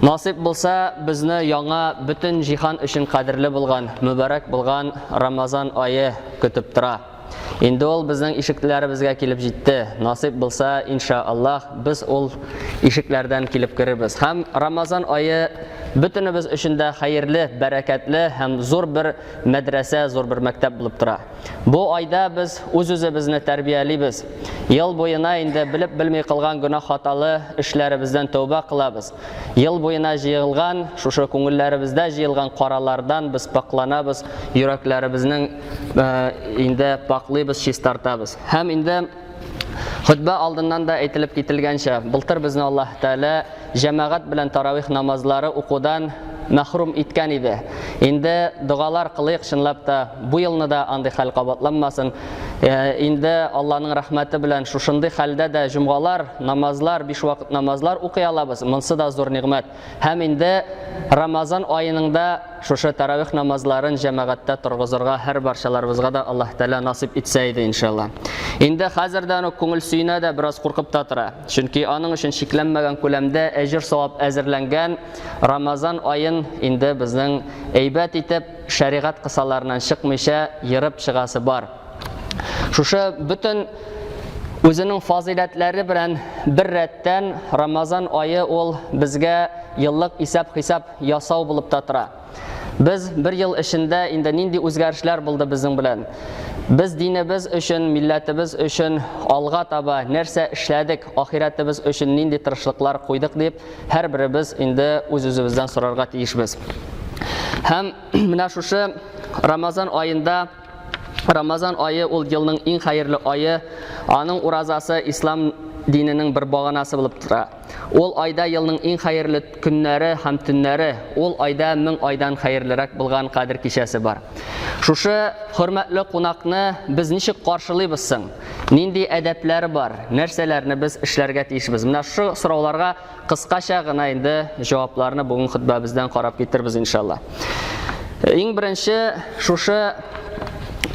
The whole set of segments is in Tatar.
Насыйп булса, безне яңа бөтен җиһан өчен кадерле булган, мөбарәк булган Рамазан ае көтеп тора. Инде ул безнең ишекләребезгә килеп җитте. Насыйп булса, инша Аллаһ, без ул ишекләрдән килеп керербез. Һәм Рамазан ае бөтенебез өчен дә хәерле, бәрәкәтле һәм зур бер мәдрәсә, зур бер мәктәп булып тора. Бу айда без үз-үзебезне тәрбиялибез. Ел буена инде белеп-белми кылган гөнаһ-хаталы эшләребездән тәүбә кылабыз. Ел буена җыелган, шушы күңелләребездә җыелган каралардан без пакъланабыз, йөрәкләребезнең инде пакълыйбыз, чистартабыз. Һәм инде Хөтбә алдыннан да әйтелеп кителгәнчә, былтыр безне Аллаһ Тәгалә җәмәгать белән таравих намазлары укудан мәхрүм иткән иде. Инде догалар кылыйк, чынлап та, бу елны да андый хәл кабатланмасын. Э, инде Алланың рәхмәте белән шушындый хәлдә дә җомгалар, намазлар, биш вакыт намазлар укый алабыз. Монсы да зур нигъмәт. Һәм инде Рамазан аеның да шушы таравих намазларын җәмәгатьтә торгызырга һәр барчаларыбызга да Аллаһ Тәгалә насыйп итсә иде, иншалла. Инде хәзердән үк күңел сөенә дә, бераз куркып та тора. Чөнки аның өчен чикләнмәгән күләмдә әҗер-савап әзерләнгән Рамазан аен инде безнең әйбәт итеп шәригать кысаларыннан чыкмыйча ерып чыгасы бар. Шушы бөтен үзенең фазыйләтләре белән бер рәттән Рамазан ае ул безгә еллык исәп-хисап ясау булып та тора. Без бер ел эчендә инде нинди үзгәрешләр булды безнең белән? Без динебез өчен, милләтебез өчен алга таба нәрсә эшләдек, ахирәтебез өчен нинди тырышлыклар куйдык дип, һәрберебез инде үз-үзебездән сорарга тиешбез. Һәм менә шушы Рамазан аенда Рамазан ае ул елның иң хәерле ае. Аның уразасы ислам диненең бер баганасы булып тора. Ул айда елның иң хәерле көннәре һәм төннәре, ул айда мең айдан хәерлерәк булган Кадер кичәсе бар. Шушы хөрмәтле кунакны без ничек каршылыйбыз соң? Нинди әдәпләре бар? Нәрсәләрне без эшләргә тиешбез? Менә шушы сорауларга Кыскача гына инде җавапларны бүген хөтбәбездән карап китербез иншалла. Иң беренче шушы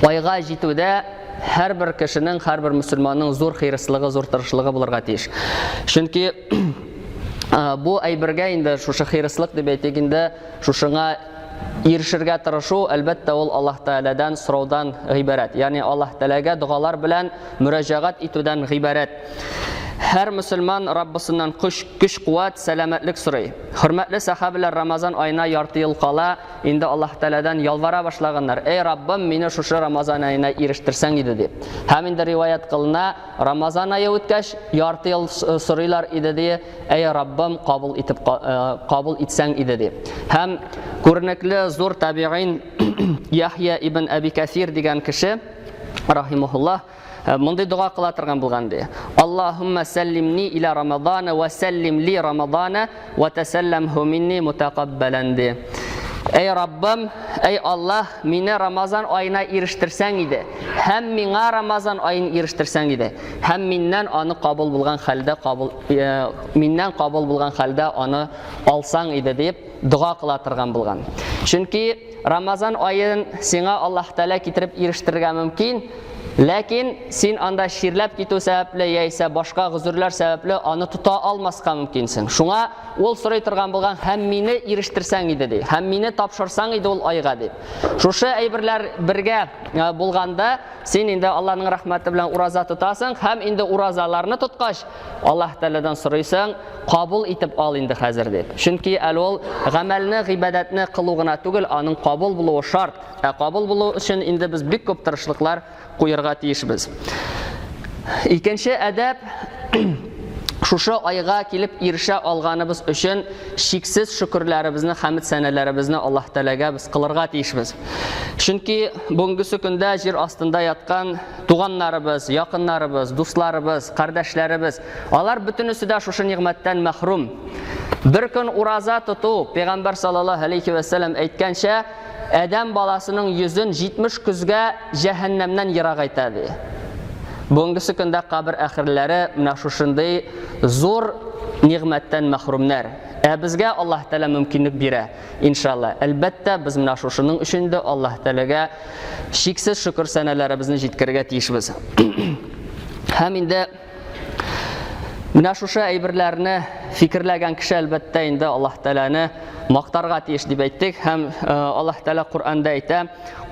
айга җитүдә һәрбер кешенең, һәрбер мөселманның зур хирыслыгы, зур тырышлыгы булырга тиеш. Чөнки бу әйбергә инде шушы хирыслык дип әйтик инде, шушыңа ирешергә тырышу, әлбәттә, ул Аллаһ Тәгаләдән сораудан гыйбарәт. Ягъни Аллаһ Тәгаләгә догалар белән мөрәҗәгать итүдән гыйбарәт. Һәр мөселман Раббысыннан көч, көч-куәт, сәламәтлек сорый. Хөрмәтле сәхабәләр Рамазан аена ярты ел кала, инде Аллаһ Тәгаләдән ялвара башлаганнар. Эй Раббым, мине шушы Рамазан аена ирештерсәң иде дип. Һәм инде риваять кылына, Рамазан ае үткәч, ярты ел сорыйлар иде ди, Әй Раббым, кабул итеп кабул итсәң иде дип. Һәм күренекле зур табигыйн Яхья ибн Әби Кәсир дигән кеше, рахимахуллаһ, Э, мондый дога кыла торган булган ди. Аллаһумма сәллимни иля Рамазана ва сәллим ли Рамазана ва тәсәлләмһу минни мутакаббалан ди. Әй Раббым, әй Аллаһ, мине Рамазан аена ирештерсәң иде, һәм миңа Рамазан аен ирештерсәң иде, һәм миннән аны кабул булган хәлдә кабул э, миннән кабул булган хәлдә аны алсаң иде дип дога кыла торган булган. Чөнки Рамазан аен сиңа Аллаһ Тәгалә китереп ирештерергә мөмкин, ләкин син анда чирләп китү сәбәпле яисә башка гозерләр сәбәпле аны тота алмаска мөмкинсең. Шуңа ул сорый торган булган, һәм мине ирештерсәң иде ди, һәм мине тапшырсаң иде ул айга дип. Шушы әйберләр бергә э, булганда, син инде Аллаһның рәхмәте белән ураза тотасың һәм инде уразаларны тоткач, Аллаһ Тәгаләдән сорыйсың, кабул итеп ал инде хәзер дип. Чөнки әле ул гамәлне, гыйбадәтне кылу гына түгел, аның кабул булуы шарт. Ә кабул булу өчен инде без бик күп тырышлыклар куерга тиешбез. Икенче әдәп шушы айга килеп ирешә алганыбыз өчен чиксез шөкерләребезне, хәмд сәнәләребезне Аллаһ Тәгаләгә без кылырга тиешбез. Чөнки бүгенгесе көндә җир астында яткан Туганнарыбыз, якыннарыбыз, дусларыбыз, кардәшләребез, алар бөтенесе дә шушы нигъмәттән мәхрүм. Бер көн ураза тоту, Пәйгамбәр саллаллаһу алейхи вә сәлләм әйткәнчә, адәм баласының йөзен 70 көзгә җәһәннәмнән ерагайта ди. Бүгенгесе көндә кабер әхерләре менә шушындый зур нигъмәттән мәхрүмнәр. Ә безгә Аллаһ Тәгалә мөмкинлек бирә. Иншалла, әлбәттә, без менә шушының өчен дә Аллаһ Тәгаләгә чиксез шөкер сәнәләребезне җиткерергә тиешбез. Һәм инде менә шушы әйберләрне фикерләгән кеше әлбәттә инде Аллаһ Тәгаләне мактарга тиеш дип әйттек һәм э, Аллаһ Тәгалә Коръәндә әйтә: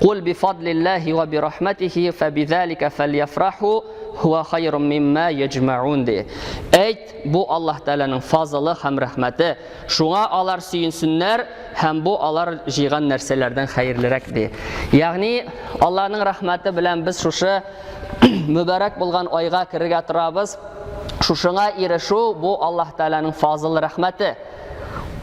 "Кул би фадлиллаһи ва би рахматихи фабизалика фальяфраху хуа хайрум мимма яҗмаун" ди. Әйт, бу Аллаһ Тәгаләнең фазылы һәм рәхмәте. Шуңа алар сөенсеннәр һәм бу алар җыйган нәрсәләрдән хәерлерәк ди. Ягъни Аллаһның рәхмәте белән без шушы мөбарәк булган айга керергә торабыз. Шушыңа ирешү бу Аллаһ Тәгаләнең фазыл рәхмәте.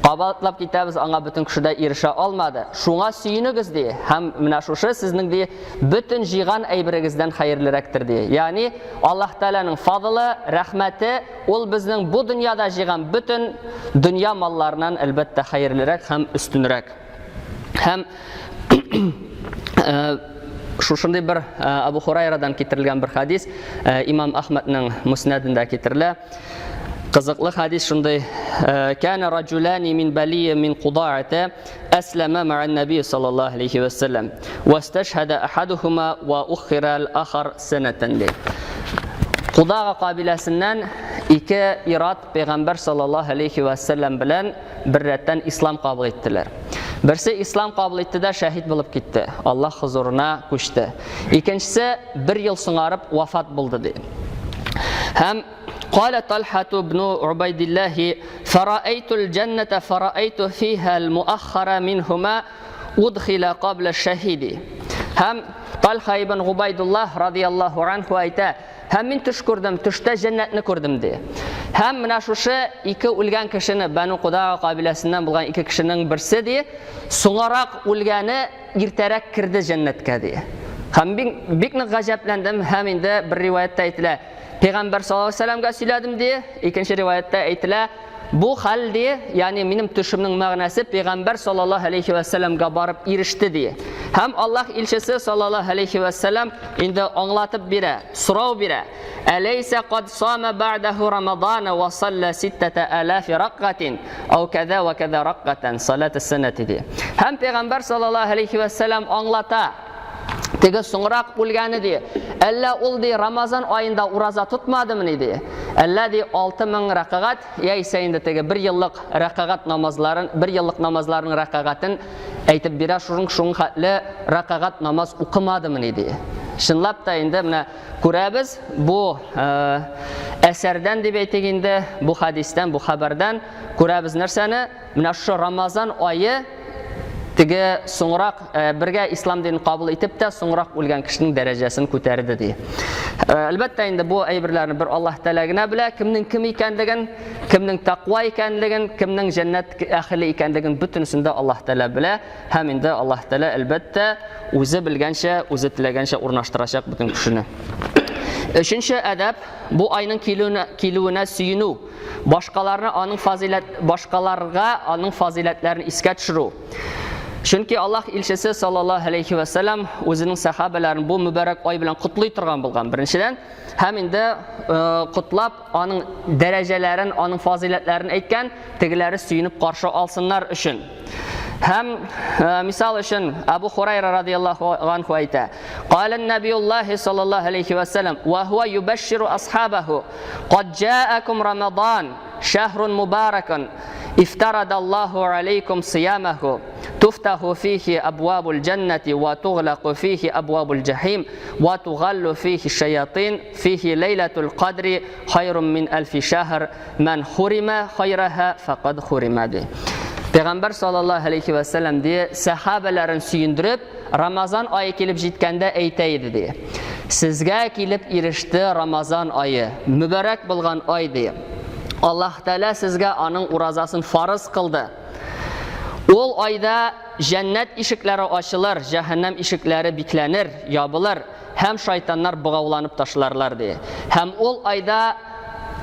Кабатлап китәбез, аңа бөтен кеше дә ирешә алмады. Шуңа сөенегез ди. Һәм менә шушы сезнең ди бөтен җыйган әйберегездән хәерлерәктер ди. Ягъни Аллаһ Тәгаләнең фазылы, рәхмәте ул безнең бу дөньяда җыйган бөтен дөнья малларыннан әлбәттә хәерлерәк һәм өстенрәк. Һәм э, шушындый бер э, Абу Хурайрадан китерелгән бер хадис э, Имам Ахмадның Муснадында китерелә. Кызыклы хадис шундый: Кана раджулани мин балия мин кудаата аслама ма'ан наби саллаллаһу алейхи ва саллям васташхада ахадухума ва уххира ал-ахар санатан ди. Кудага кабиләсеннән ике ират пәйгамбәр саллаллаһу алейхи ва саллям белән бер рәттән ислам кабул иттеләр. Берсе ислам кабул итте дә шәһид булып китте. Аллаһ хозурына күчте. Икенчесе бер ел соңарып вафат булды ди. Һәм قال طلحة بن عبيد الله فرأيت الجنة فرأيت فيها المؤخر منهما أدخل قبل الشهيد һәм Талха ибн Губайдуллах радияллаһу анху әйтә, Һәм мин төш күрдем, төштә җәннәтне күрдем, ди. Һәм менә шушы ике үлгән кешене, Бәну Кудага кабиләсеннән булган ике кешенең берсе, ди, соңарак үлгәне иртәрәк керде җәннәткә, ди. Һәм бик, бик нык гаҗәпләндем, һәм инде бер риваятьтә әйтелә, Пәйгамбәр саллаллаһу алейһи вәсәлләмгә сөйләдем, ди, икенче риваятьтә әйтелә, Бу хәл ди, ягъни минем төшемнең мәгънәсе пәйгамбәр саллаллаһу алейхи вә сәлләмгә барып иреште ди. Һәм Аллаһ илчесе саллаллаһу алейхи вә сәлләм инде аңлатып бирә, сорау бирә. Әләйсә кад сама бa'даһу рамадана ва салла ситтата алафи ракгатин ау кәзә ва кәзә ракгатан салат санати ди. Һәм пәйгамбәр саллаллаһу алейхи вә сәлләм аңлата, Теге соңрак үлгәне ди. Әллә ул ди Рамазан аенда ураза тотмадымыни ди. Әллә ди 6000 рәкәгать, яисә инде теге бер еллык рәкәгать намазларын, бер еллык намазларының рәкәгатен әйтеп бирә, шуның шуның хәтле рәкәгать намаз укымадымыни ди. Чынлап та инде менә күрәбез бу э, әсәрдән дип әйтик инде, бу хадистән, бу хәбәрдән күрәбез нәрсәне? Менә шушы Рамазан ае теге соңрак э, бергә ислам динен кабул итеп тә соңрак үлгән кешенең дәрәҗәсен күтәрде ди. Э, әлбәттә инде бу әйберләрне бер Аллаһ Тәгалә генә белә, кемнең кем икәнлеген, кемнең тәкъва икәнлеген, кемнең җәннәт әһеле икәнлеген бөтенесен дә Аллаһ Тәгалә белә һәм инде Аллаһ Тәгалә әлбәттә үзе белгәнчә, үзе теләгәнчә урнаштырачак бөтен кешене. Өченче әдәп бу айның килүенә, килүенә сөенү. Башкаларны аның фазиләт башкаларга аның фазиләтләрен искә төшерү. Чөнки Аллаһ илчесе саллаллаһу алейхи ва саллям үзенең сахабаларын бу мөбарәк ай белән котлый торган булган. Беренчедән, һәм инде э, котлап аның дәрәҗәләрен, аның фазиләтләрен әйткән, тегеләре сөенеп каршы алсыннар өчен. Һәм э, мисал өчен Абу Хурайра радияллаһу анху әйтә: "Кала набиюллаһи саллаллаһу алейхи ва саллям, ва хуа юбашширу асхабаху Кад җаакум Рамадан, шәһрун мубаракун, ифтарадаллаһу алейкум сиямаху, туфтаху фихи абвабул җаннати ва туглаку фихи абвабул җахим, ва тугаллу фихи шаятин, фихи ләйләтул кадри хайрун мин әлфи шәһр, мән хурима хайраһа факад хурима ди. Пәйгамбәр саллаллаһу алейхи ва сәлләм ди, сәхабәләрен сөендереп, Рамазан ае килеп җиткәндә әйтә иде ди. Сезгә килеп иреште Рамазан ае, мөбарәк булган ай ди. Аллаһ Тәгалә сезгә аның уразасын фарыз кылды. Ул айда җәннәт ишекләре ачылыр, җәһәннәм ишекләре бикләнер, ябылыр һәм шайтаннар богауланып ташларлар ди. Һәм ул айда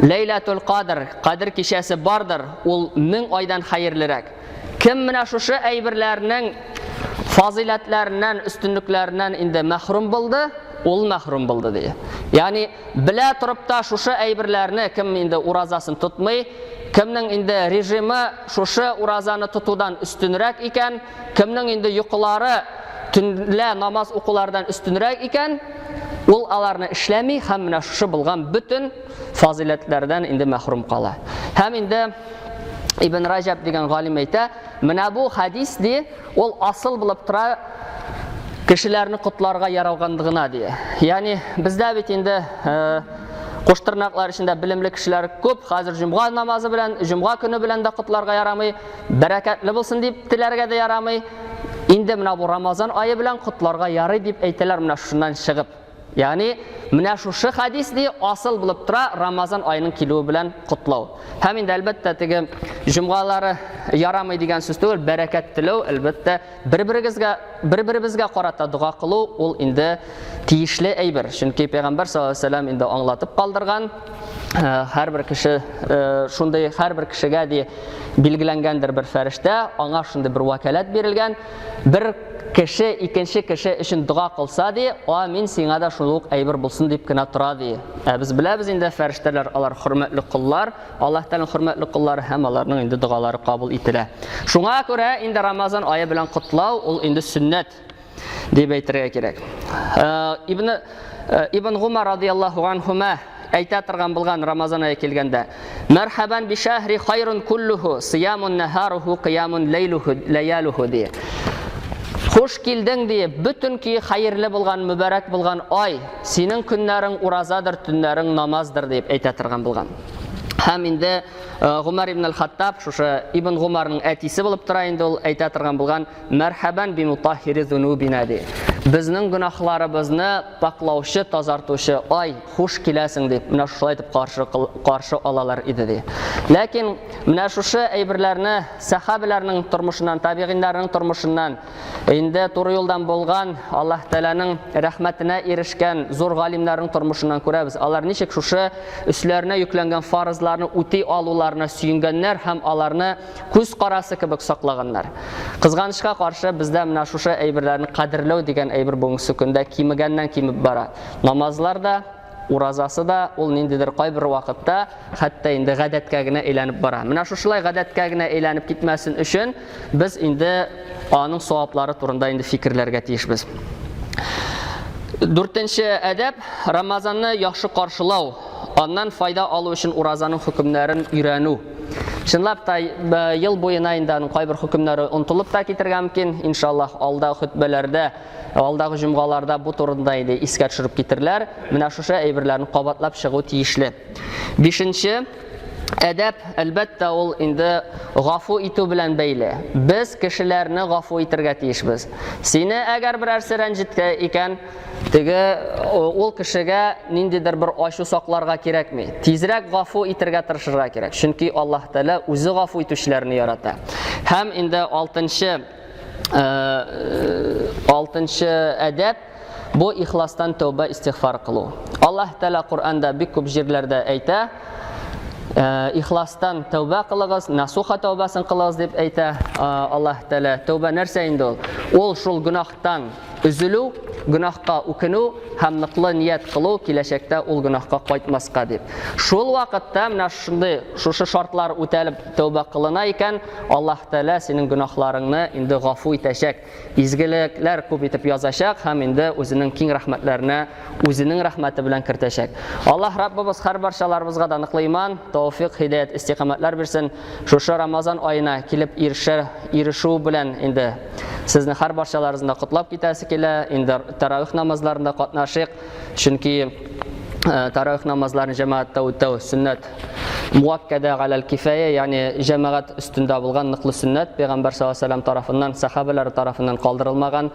Ләйләтул Кадр, Кадр кичәсе бардыр, ул мең айдан хәерлерәк. Кем менә шушы әйберләрнең фазыйләтләреннән, өстенлекләреннән инде мәхрүм булды, ул мәхрүм булды ди. Ягъни белә торып та шушы әйберләрне кем инде уразасын тотмый, кемнең инде режимы шушы уразаны тотудан өстенрәк икән, кемнең инде йокылары төнлә намаз укулардан өстенрәк икән, ул аларны эшләми һәм менә шушы булган бөтен фазыйләтләрдән инде мәхрүм кала. Һәм инде Ибн Раҗаб дигән галим әйтә, менә бу хәдис ди, ул асыл булып тора кешеләрне котларга яралганлыгына ди. Ягъни бездә бит инде э, куш тырнаклар эчендә белемле кешеләр күп, хәзер җомга намазы белән, җомга көне белән дә котларга ярамый, бәрәкәтле булсын дип теләргә дә ярамый. Инде менә бу Рамазан ае белән котларга ярый дип әйтәләр менә шуннан чыгып. Ягъни, менә шушы хәдис ди, асыл булып тора Рамазан аеның килүе белән котлау. Һәм инде әлбәттә теге җомгалары ярамый дигән сүз түгел, бәрәкәт теләү, әлбәттә, бер-берегезгә, бер-беребезгә карата дога кылу ул инде тиешле әйбер. Чөнки пәйгамбәр саллаллаһу алейһи вәсәлләм инде аңлатып калдырган, э, һәрбер кеше э, шундый һәрбер кешегә ди билгеләнгәндер бер фәрештә, аңа шундый бер вәкаләт бирелгән, бер Кеше икенче кеше өчен дога кылса, ди, амин, сиңа да шул ук әйбер булсын дип кенә тора, ди. Ә без беләбез инде, фәрештәләр алар хөрмәтле коллар, Аллаһ Тәгаләнең хөрмәтле коллары һәм аларның инде догалары кабул ителә. Шуңа күрә инде Рамазан ае белән котлау ул инде сөннәт дип әйтергә кирәк. Э, Ибн э, Ибн Гумар радияллаһу анһума әйтә торган булган Рамазан ае килгәндә, Мәрхәбән бишәһри хайрун куллуху, сиямун наһаруху, кыямун ләйлуху, ләялуху ди. Хуш килдең ди, бөтен көе хәерле булган, мөбарәк булган ай, синең көннәрең уразадыр, төннәрең намаздыр дип әйтә торган булган. Һәм инде э, Гумар ибн аль-Хаттаб, шушы Ибн Гумарның әтисе булып тора инде ул әйтә торган булган, Мәрхәбән бимутахири зунубина ди. Безнең гөнаһларыбызны пакълаучы, тазартучы ай, хуш киләсең дип, менә шулай итеп каршы каршы алалар иде ди. Ләкин менә шушы әйберләрне сәхабәләрнең тормышыннан, табигыйннарның тормышыннан, инде туры юлдан булган Аллаһ Тәгаләнең рәхмәтенә ирешкән зур галимнәрнең тормышыннан күрәбез. Алар ничек шушы өсләренә йөкләнгән фарызларны үти алуларына сөенгәннәр һәм аларны күз карасы кебек саклаганнар. Кызганычка каршы, бездә менә шушы әйберләрне кадерләү дигән әйбер бүгенге көндә кимегәннән кимеп бара. Намазлар да, уразасы да ул ниндидер кайбер вакытта хәтта инде гадәткә генә әйләнеп бара. Менә шушылай гадәткә генә әйләнеп китмәсен өчен без инде аның саваплары турында инде фикерләргә тиешбез. Дүртенче әдәп Рамазанны яхшы каршылау, аннан файда алу өчен уразаның хөкемнәрен өйрәнү. Чынлап та ел буена инде аның кайбер хөкемнәре онытылып та китергә мөмкин. Иншаллаһ, алда хөтбәләрдә, алдагы җомгаларда бу турында инде искә төшереп китерләр. Менә шушы әйберләрне кабатлап чыгу тиешле. Бишенче әдәп, әлбәттә, ул инде гафу итү белән бәйле. Без кешеләрне гафу итергә тиешбез. Сине әгәр берәрсе рәнҗеткән икән, Теге ул кешегә ниндидер бер ачу сакларга кирәкми. Тизрәк гафу итергә тырышырга кирәк. Чөнки Аллаһ Тәгалә үзе гафу итүчеләрне ярата. Һәм инде алтынчы алтынчы әдәп бу ихластан тәүбә истигъфар кылу. Аллаһ Тәгалә Коръәндә бик күп җирләрдә әйтә, ихластан тәүбә кылыгыз, насуха тәүбәсен кылыгыз дип әйтә Аллаһ Тәгалә. Тәүбә нәрсә инде ул? Ул шул гөнаһтан Өзелү, гөнаһка үкенү һәм ныклы ният кылу киләчәктә ул гөнаһка кайтмаска дип. Шул вакытта менә шундый шушы шартлар үтәлеп тәүбә кылына икән, Аллаһ Тәгалә синең гөнаһларыңны инде гафу итәчәк, изгелекләр күп итеп язачак һәм инде үзенең киң рәхмәтләренә үзенең рәхмәте белән кертәчәк. Аллаһ Раббыбыз һәрбарчаларыбызга да ныклы иман, тәүфик, һидәят, истикамәтләр бирсен. Шушы Рамазан аена килеп ирешер, ирешү белән инде сезне һәр барчаларыгызны да котлап китәсе килә. Инде таравих намазларында катнашыйк, чөнки э, таравих намазларын җәмәгатьтә үтәү сөннәт муаккада галәл кифая, ягъни җәмәгать өстендә булган ныклы сөннәт, пәйгамбәр саллаллаһу алейһи вәсәлләм тарафыннан, сахабәләр тарафыннан калдырылмаган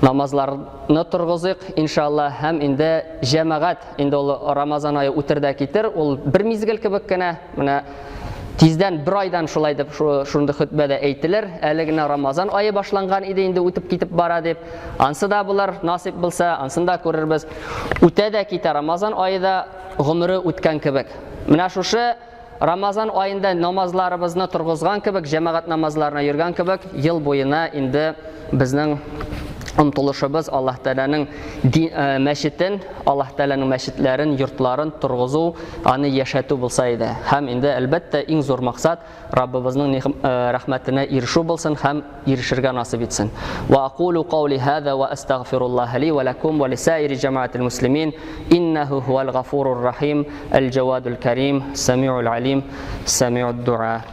намазларны торгызыйк, иншалла, һәм инде җәмәгать, инде ул Рамазан ае үтер дә китер, ул бер мизгел кебек кенә, менә тиздән бер айдан шулай дип шундый хөтбәдә әйтелер. Әле генә Рамазан ае башланган иде, инде үтеп китеп бара дип. Ансы да булыр, насыйп булса, ансын да күрербез. Үтә дә китә Рамазан ае да гомере үткән кебек. Менә шушы Рамазан аенда намазларыбызны торгызган кебек, җәмәгать намазларына йөргән кебек, ел буена инде безнең омтылышыбыз Аллаһ Тәгаләнең мәчетен, Аллаһ Тәгаләнең мәчетләрен, йортларын торгызу, аны яшәтү булса иде. Һәм инде, әлбәттә, иң зур максат Раббыбызның рәхмәтенә ирешү булсын һәм ирешергә насыйп итсен. Ва акулу каули хаза ва астагфируллаһ ли ва лакум ва лисаири җәмәгатил муслимин иннаху хуал гафурур рахим, әл-җавадул карим, самиул алим, самиуд дуа.